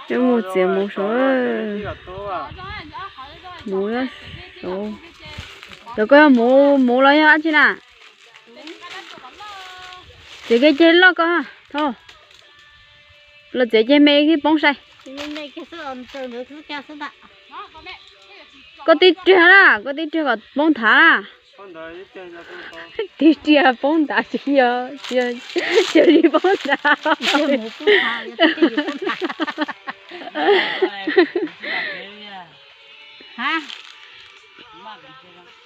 Mus txiav mus saud. Mus saud. Cov koj yog mus, mus los yog dab tsi na? Txiav kiag ceg loj koj, thov. Los txiav ceg me thiab poob sai. Koj tib riag na, koj tib riag kom poob nthav na. Tib riag poob nthav tsis yog, tsis yog li poob nthav.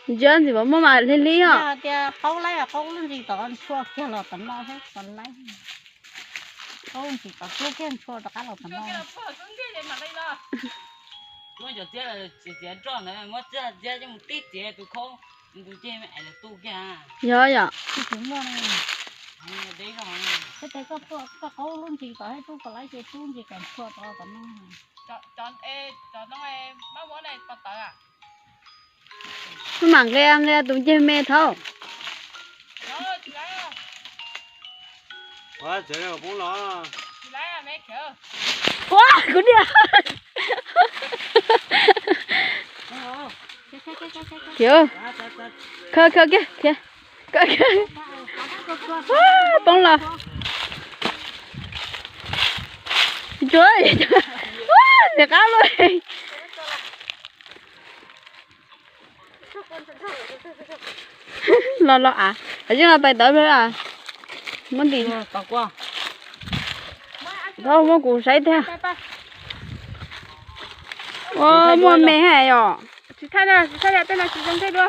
Ntsia ntxim pom muaj mas hlib hlib os. Tias qaub laib qaub lub ntsis tom ntshua kiag los tom no thiab tom laib. Qaub ntsis tom tuaj kiag ntshua rov qab los tom no. Muab cov txiab txiav nroj ntawd, muab txiab txiab coj mus tib txiav tus khaub, tus ceg me es lawv tu kiag. Yog yom. Koj qaub lub ntsis tom thiab tub kom laib ces tub ntsis kom ntshua rov tom no. Wb mam nqia nqia tus ceg me thaum. Ua kuv niam. Khiav, khiav kiag, khiav. Poob los. Tsuav, niam qab luaj. Los los av, yeej los pais tawv pliag. Muab ntim. Thov muab kuv saib tiag. Ua muaj me hais yom. Tsis thaij na, tsis thaij tej no tsis zoo tej dua.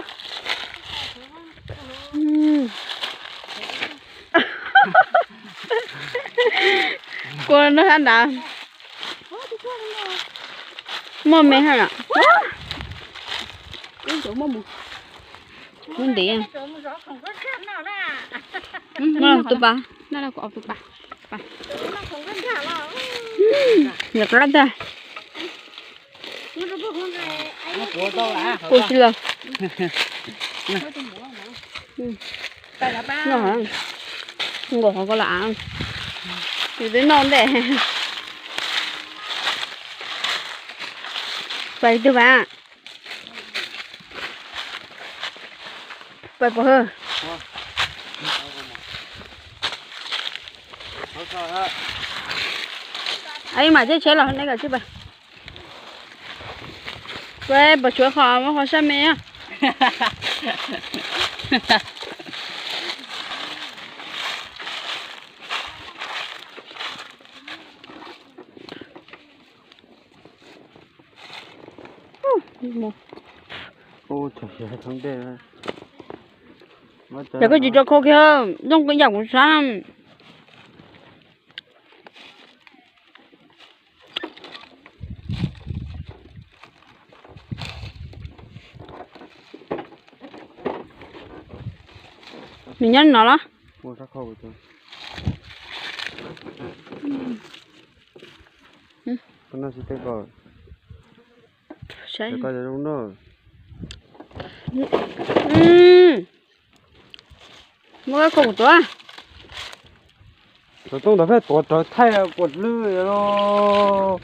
Kua no hab nrad. Muaj me hab. Muab ntim. Tus pas, noj tus pas. Nws qab tag. Kuv tsis los. Noj, nkaum qhov ko los av. Yus twb noj ntej. Pais twg vas? Pais pov hwm. Ib mam tsheb tsheb los ne kom tsis pais. Pais pov tshuav qhov muab qhov sab me. Yog koj tsis tso khau kiag, zoo yam kuv xav. Nws nyob no los? Muab koj khau tuav. Cov tooj ntawd pheej tuav rawv thaij kuas lwj los.